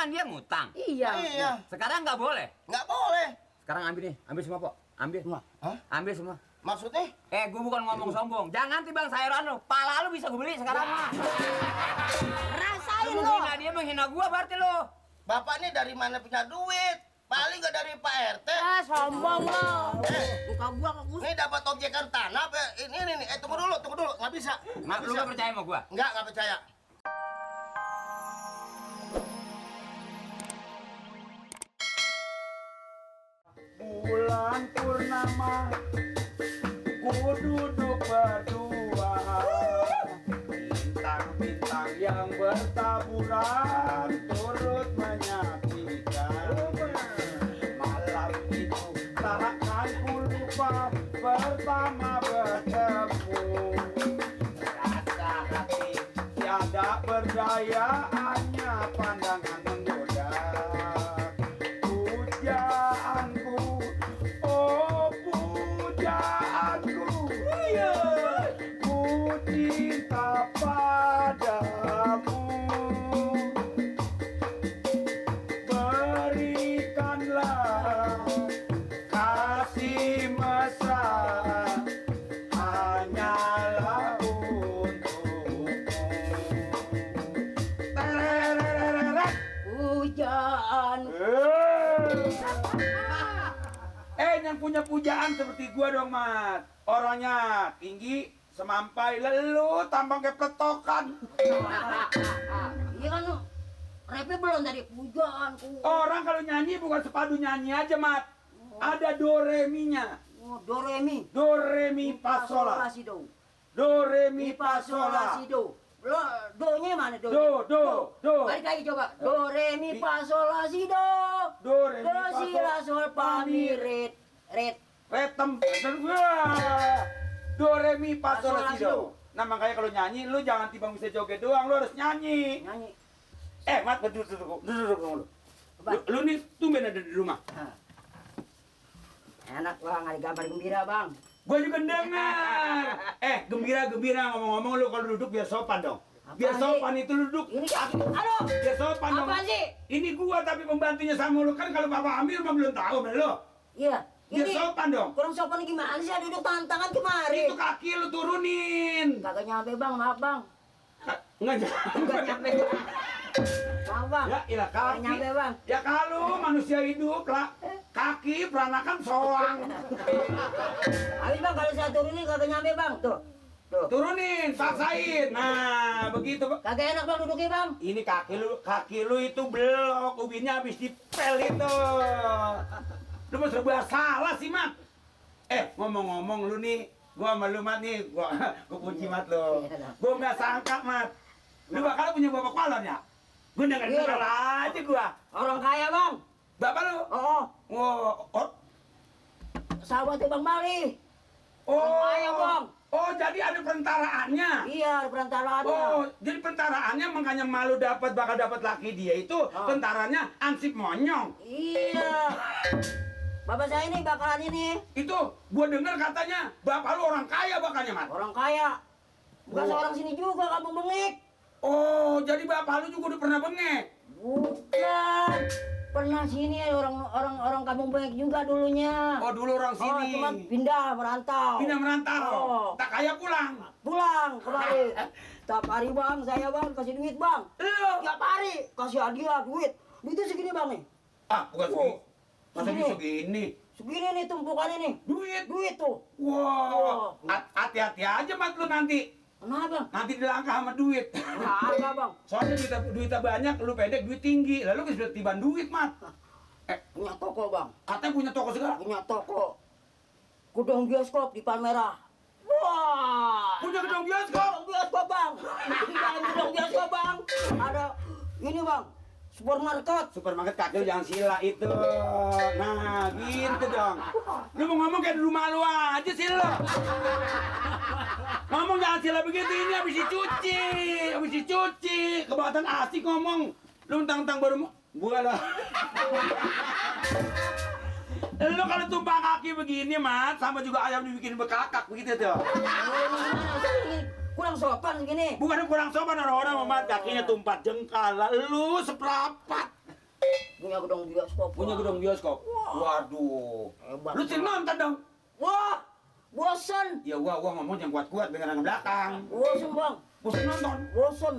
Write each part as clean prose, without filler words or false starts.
kan dia ngutang. Iya. Sekarang nggak boleh. Nggak boleh. Sekarang ambil nih, ambil semua, Pok. Ambil. Hah? Ambil semua. Maksudnya? Gue bukan ngomong sombong. Jangan timbang sayuran lu. Pala lu bisa gue beli sekarang. Rasain Lu lo. menghina dia, menghina gua berarti lu. Bapak ini dari mana punya duit? Paling nggak dari Pak RT. Sombong lo. Buka gua kok Gus. Ini dapat objekan tanah apa? Ini nih. Tunggu dulu. Nggak bisa. Lu gak percaya sama gua? Nggak percaya. Bulan purnama, ku duduk berdua. Bintang-bintang yang bertaburan turut menyaksikan. Malam itu takkan ku lupa pertama bertemu. Rasa hati tiada berdaya, hanya pandangan menggoda. Pujaanku, oh pujaanku, iya, ku cinta padamu. Berikanlah kasih mesra, hanyalah untukmu. Tererereret. Pujaan. Yang punya pujaan seperti gua dong, Mat. Orangnya tinggi, semampai, lelu, tampang kayak peletokan. Iya kan lo. Rapnya belum tadi pujaanku. Orang kalau nyanyi bukan sepadu nyanyi aja, Mat. Ada do re mi-nya. Oh, do re mi. Do re mi fa sol la. Si do. Do re mi Mi fa fa sol sol la la. si do. Lo do-nya mana do? Do. Balik lagi coba. Do re mi fa sol la si do. Do re mi Do fa si sol la sol fa mi re. Red. Retem. Wah. Do re mi fa sol la si do. Nah, makanya kalau nyanyi lu jangan tiba bisa joget doang, lu harus nyanyi. Nyanyi. Mat, duduk dulu. Lu nih tumben ada di rumah. Enak bang, ada gambar gembira bang. Gua juga dengar. Gembira ngomong-ngomong, lu kalau duduk biar sopan dong. Biar Apaan sopan itu duduk. Ini aduh. Biar sopan dong. Apaan sih? Ini gua tapi pembantunya sama lu kan kalau Bapak ambil mah belum tahu sama lu. Iya. Biar sopan dong. Kurang sopan gimana sih? Duduk tangan kemari. Itu kaki lu turunin. Kagak nyampe bang, maaf bang. Enggak Kagak nyampe. Maaf bang. Ya, ilah Kagak kaki. nyampe bang. Ya kalau manusia hidup lah, kaki peranakan soang. Habis bang, kalau saya turunin kagak nyampe bang. Tuh. Turunin, paksain. Nah, begitu. Kagak enak bang duduknya bang. Ini kaki lu itu belok, ubinnya habis dipel itu. Lu mau serba salah sih, Mat. Ngomong-ngomong lu nih, gua sama lu, Mat nih, gua kunci Mat lu. Gua nggak sangka, Mat. Lu bakal punya bapak kolon ya? Gua dengar aja gua. Orang kaya bang. Bapak lu? Oh, sahabatnya bang Mali. Orang kaya bang. Oh, jadi ada perantaraannya. Iya, ada perantaraannya. Oh, jadi perantaraannya makanya malu bakal dapat laki dia itu tentaranya ansip monyong. Iya. Bapak saya ini bakalan ini. Itu gua dengar katanya bapak lu orang kaya bakalnya, Mat. Orang kaya. Bukan seorang sini juga, kampung Bengik. Oh, jadi bapak lu juga udah pernah bengek. Bukan. Pernah sini orang kampung Bengik juga dulunya. Oh, dulu orang sini. Cuma pindah merantau. Pindah merantau. Oh. Tak kaya pulang. Pulang kembali. Tiap hari bang, saya bang kasih duit bang. Lu. Tiap hari kasih hadiah duit. Duitnya segini bang nih. Bukan segini. Masa Segini. bisa segini? Segini nih tumpukannya nih. Duit. Duit tuh. Wow. Wah. Hati-hati aja, Mat, lu nanti. Kenapa? Nanti dilangkah sama duit. Harga bang. Soalnya duitnya banyak, lu pendek, duit tinggi. Lalu bisa tiban duit, Mat. Punya toko bang. Katanya punya toko segala. Punya toko. Gudang bioskop di Palmerah. Wah. Punya gedung bioskop. Gudang bioskop bang. Di dalam gudang bioskop bang. Ada ini bang. Supermarket. Supermarket kaki lu jangan sila itu. Nah, gitu dong. Lu mau ngomong kayak di rumah lu aja sih lu. Ngomong jangan sila begitu, ini habis dicuci. Kebuatan asik ngomong. Lu mentang-mentang baru gua lah. Lu kalau tumpah kaki begini, Mat, sama juga ayam dibikin bekakak begitu tuh. Kurang sopan gini. Bukan kurang sopan orang-orang, Mat, kakinya tumpah jengkal. Lu seprapat. punya gedung bioskop. Punya gedung bioskop. Waduh. Hebat. Lu sering nonton dong? Wah, bosan. Ya gua ngomong yang kuat-kuat dengan yang belakang. Bosan bang, Bosan nonton. bosan.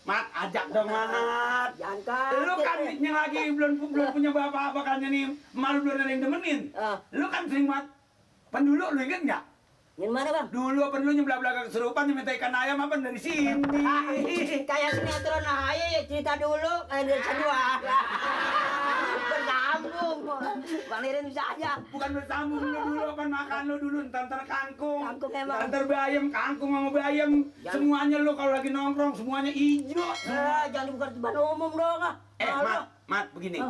Mat, ajak dong Mat. Jangan kaget. Lu kan yang lagi belum punya bapak-bapak kan nih malu belum ada yang demenin. Ah. Lu kan sering Mat. Pendulu lu inget nggak? Yang mana bang? Dulu pendulu nyebelah belakang kesurupan minta ikan ayam apa dari sini. Kayak sinetron aja cerita dulu kayak dari dua. Bersambung. Bang Lirin bisa aja. Bukan bersambung dulu kan makan lu dulu ntar kangkung. Kangkung emang. Ntar bayam, kangkung sama bayam. Semuanya lu kalau lagi nongkrong semuanya hijau. Jangan dibuka di depan umum dong. Mat, begini.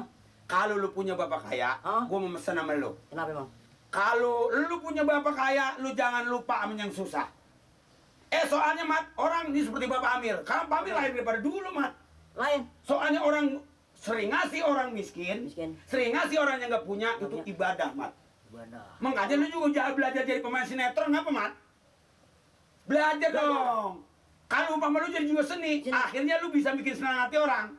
Kalau lu punya bapak kaya, gua mau mesen sama lu. Kenapa bang? Kalau lu punya bapak kaya, lu jangan lupa sama yang susah. Soalnya Mat, orang ini seperti Bapak Amir. Karena Pak Amir lahir daripada dulu, Mat. Lain. Soalnya orang sering ngasih orang miskin, Miskin. sering ngasih orang yang nggak punya, itu ibadah, Mat. Makanya lu juga jangan belajar jadi pemain sinetron, apa, Mat? Belajar dong. Kalau umpama lu jadi juga seni, akhirnya lu bisa bikin senang hati orang.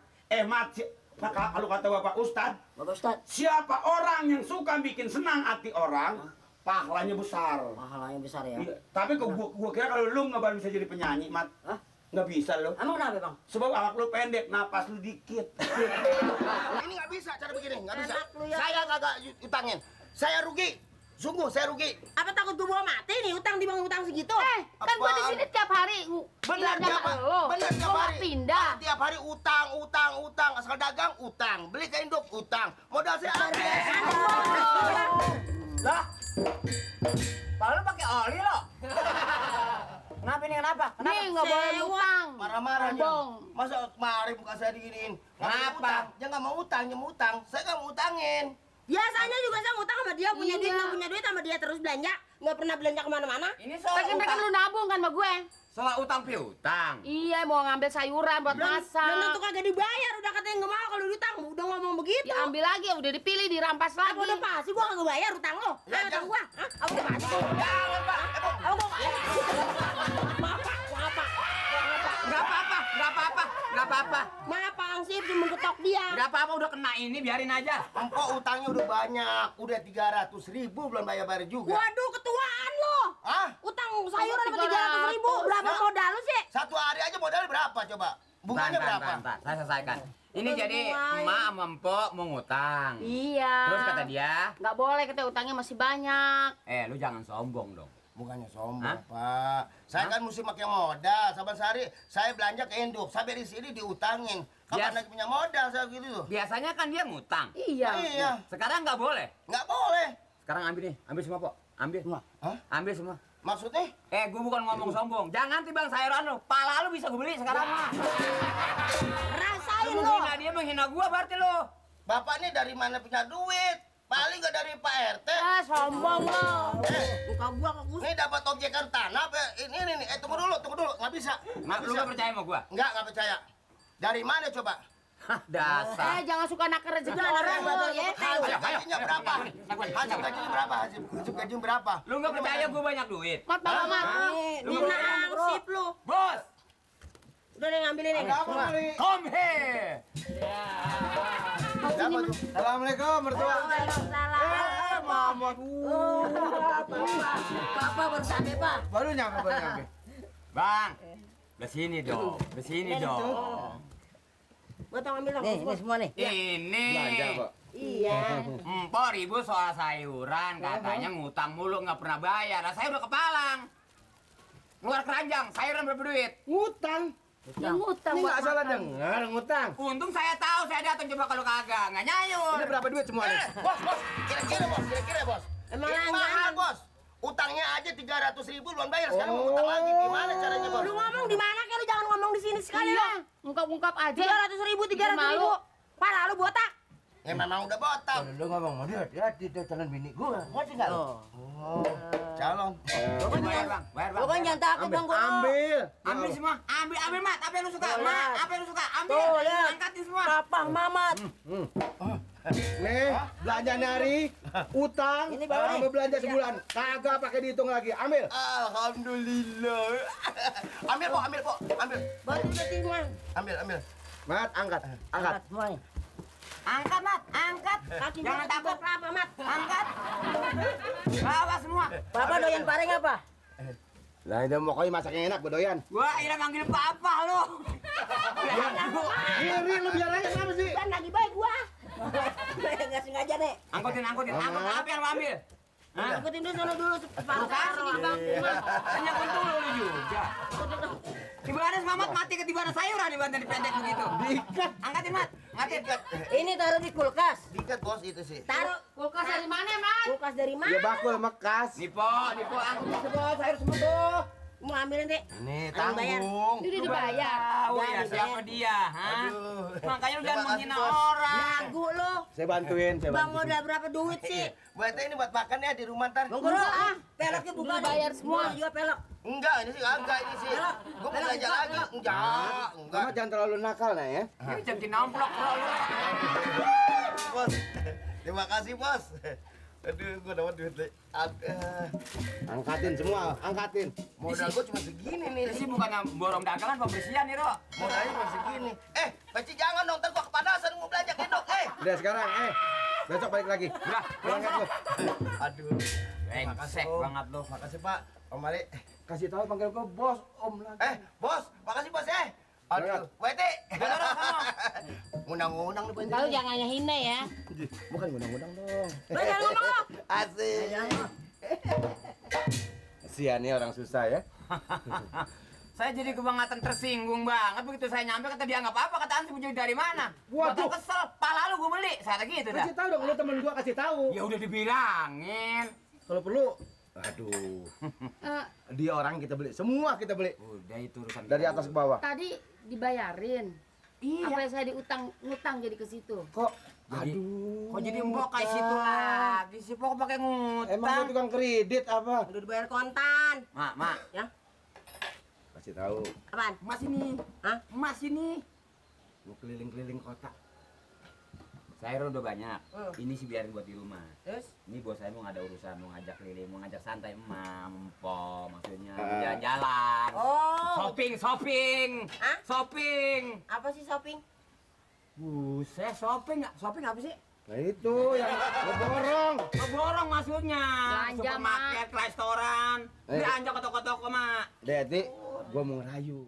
Mat, kalau kata Bapak Ustadz, Bapak Ustadz. siapa orang yang suka bikin senang hati orang, pahalanya besar. Pahalanya besar ya. Iya, tapi gua kira kalau lu nggak baru bisa jadi penyanyi, Mat. Hah? Nggak bisa lu. Emang kenapa bang? Sebab awak lu pendek, napas lu dikit. Ini nggak bisa cara begini, nggak bisa. Enak lu ya. Saya kagak utangin. Saya rugi. Sungguh saya rugi. Apa takut gue bawa mati nih utang di bang utang segitu? Kan gua di sini tiap hari. Benar tiap hari. Benar tiap Gua hari. pindah. Tiap hari utang. Asal dagang utang. Beli kain dok utang. Modal saya habis. Lah. Kalau lu pakai oli lo. Kenapa ini kenapa? Nih nggak boleh utang. Marah-marah dia. Sombong. Masa kemarin muka saya diginiin. Kenapa? Dia nggak mau utang, dia mau utang. Saya nggak mau utangin. Biasanya juga saya ngutang sama dia, punya duit Iya. nggak punya duit sama dia terus belanja, nggak pernah belanja kemana-mana. Ini soal Pengen lu utang. nabung kan sama gue. Soal utang piutang. Iya mau ngambil sayuran buat Belum tentu masak. kagak dibayar, udah katanya nggak mau kalau diutang, udah ngomong begitu. Diambil lagi, udah dipilih, dirampas Apa lagi. udah pasti gua kagak bayar utang lo? Ya, Utang gua? Hah? Apa udah pasti? Jangan Pak. Apa gua? Maaf Pak, maaf Pak. Nggak apa-apa, nggak apa-apa, nggak apa-apa. Maaf Pak Ansip, cuma ketok dia. Nggak apa-apa, udah kena ini, biarin aja. Empok utangnya udah banyak. Udah 300.000 belum bayar juga. Waduh, ketuaan lo. Hah? Utang sayuran sama 300.000, 300.000. berapa Nah. modal lu sih? Satu hari aja modalnya berapa coba? Bunganya berapa? Bentar, saya selesaikan. Ini Udah jadi mulai. emak sama empok mau ngutang. Iya. Terus kata dia, Nggak boleh, katanya utangnya masih banyak. lu jangan sombong dong. Bukannya sombong, Hah? Pak. Saya kan mesti pakai modal. Saban sehari saya belanja ke induk. Sampai di sini diutangin. Kapan Bias- lagi punya modal saya gitu tuh? Biasanya kan dia ngutang. Iya. Iya. Sekarang nggak boleh. Nggak boleh. Sekarang ambil nih, ambil semua, Pok. Ambil. Hah? Ambil semua. Maksudnya? Gue bukan ngomong sombong. Jangan tibang sayuran lo. Pala lu bisa gue beli sekarang. Rasain Lu lo. menghina dia, menghina gua berarti lo. Bapak ini dari mana punya duit? Paling nggak dari Pak RT. Sombong lo. Muka gua kok Ini dapat objekan tanah apa? Ini nih. Tunggu dulu. Nggak bisa. Lu nggak percaya sama gua? Nggak percaya. Dari mana coba? Hah, dasar. Jangan suka nakar rezeki Jangan orang nakar lo rezeki. ya. Hasil gajinya berapa? Hasil gajinya berapa? Hasil gajinya berapa? Lu nggak percaya gua banyak duit? Mat, Bang Mamat. Lu Dina Ansip lu. Bos, Udah deh ngambilin nih. Semua. come here. Siapa tuh? Assalamualaikum mertua. Waalaikumsalam. Mamot. Papa baru sampai Pak. Baru nyampe. Bang, kesini dong, kesini dong. Gua tau ngambil dong. Nih, ini semua nih. Ini Belanja, Pak. Iya. Empok ribut soal sayuran, katanya ngutang mulu nggak pernah bayar. Nah, saya udah kepalang. Keluar keranjang, sayuran berapa duit? Ngutang. Dia ngutang Ini buat nggak salah makan. dengar ngutang. Untung saya tahu, saya datang coba kalau kagak, nggak nyayur. Ini berapa duit semuanya? Bos. Kira-kira bos. Emang Ini langganan. mahal bos. Utangnya aja 300.000 belum bayar. Sekarang mau utang lagi. Gimana caranya bos? Lu ngomong di mana kayak lu jangan ngomong di sini sekali Iya, lo. ungkap-ungkap aja. 300.000, 300.000. Parah lu botak. Ya memang udah botak. Lu ngomong mau hati-hati tuh calon bini gua. Ngerti nggak lu? Oh, calon. Bayar bang, bayar bang. Pokoknya jangan takut bang gua. Ambil. Ambil semua, ambil mat, apa yang lu suka? Tuh, Mat, lihat. apa yang lu suka? Ambil, Tuh, lihat. angkatin semua. Papa Mamat. Nih, belanja hari, utang, Ini bawa nih. sama belanja sebulan. Kagak pakai dihitung lagi. Ambil. Alhamdulillah. Ambil po. Baru udah timah. Ambil. Mat, angkat. Angkat semua nih. Angkat, Mat, angkat. Kaki Jangan gua takut. Kelapa, Mat. Angkat. Bawa semua. Bapak doyan pareng apa? Lah itu pokoknya masak yang enak, gue doyan. Gua ira manggil papa lu. Kiri lu biar aja kenapa sih? Kan lagi baik gua. Enggak sengaja nih. Angkutin. Angkut apa yang lu ambil? Hah? Angkutin dulu sana dulu separuh Kasih di bangku, Mat. Hanya kuntul lu juga. Ibaratnya Mamat mati ketiban sayuran dibantu dipendek begitu. Diikat. Angkatin, Mat. Angkatin. Ini taruh di kulkas. Dikat bos itu sih. Taruh Kulkas dari mana, Mat? kulkas dari Ya mana? bakul mekas. Nipo, angkutin semua sayur semua tuh. Mau ambil nanti. Ini Ayo, bayar. tanggung. Ini dibayar. Tahu ya Jangan siapa dia, ha? Aduh. Makanya lu jangan Terima kasih, menghina Bos. orang. Lagu lo. Saya bantuin, saya Bang bantuin. modal berapa duit sih? Buat ini buat makan ya di rumah ntar. Bang Guru, peleknya buka Udah bayar semua. Juga pelek. Enggak, ini sih enggak ini sih. Belok. Gue mau Belok, belajar belok, lagi. belok. Enggak. Mama jangan terlalu nakal nah ya. Ini jangan nomplok, bro. Bos. Terima kasih, Bos. Aduh, gue dapat duit deh. Angkatin semua, angkatin. Modal gue cuma segini nih. Ini sih bukan borong dagangan, pembersihan nih, Ro. Modalnya cuma segini. Paci jangan dong, ntar gue kepanasan mau belanja gendong. Udah sekarang, besok balik lagi. Udah, Berangkat lu. Aduh. brengsek Om. banget lu. Makasih, Pak. Om Mali. Kasih tahu panggil gua bos, om lagi. Bos. Makasih, Bos. Aduh, Weti. Undang-undang nih, Pak. Kalau jangan hina ya. Bukan undang-undang dong. Jangan ngomong lo. Asik. Kasihan nih orang susah ya. Saya jadi kebangetan tersinggung banget begitu saya nyampe kata dia nggak apa-apa kata Ansip punya dari mana? Waduh. Waduh kesel, pala lu gue beli, saya kata gitu dah. Kasih tahu dong, lu temen gua kasih tahu. Ya udah dibilangin. Kalau perlu, aduh. Dia orang kita beli, semua kita beli Udah itu urusan dari kita. atas ke bawah. Tadi dibayarin. Iya. Apa saya ngutang jadi ke situ? Kok? Jadi- Aduh. Kok jadi mbok kayak situ lagi sih, pokok pakai Emang lu ngutang. tukang kredit apa? Udah dibayar kontan. Mak, Ya, Kasih tahu. apaan? Mas ini. Hah? Mas ini. Mau keliling-keliling kota. Sayur udah banyak. Hmm. Ini sih biarin buat di rumah. Terus? Ini bos saya mau ada urusan, mau ngajak keliling, mau ngajak santai empo maksudnya Ah. jalan-jalan. Oh, Shopping. Hah? Shopping. apa sih shopping? Buset, shopping nggak? Shopping apa sih? Nah itu yang ngeborong. Borong maksudnya. Belanja, Supermarket, restoran. Eh. Belanja ke toko-toko, Mak. Deti, gua mau ngerayu.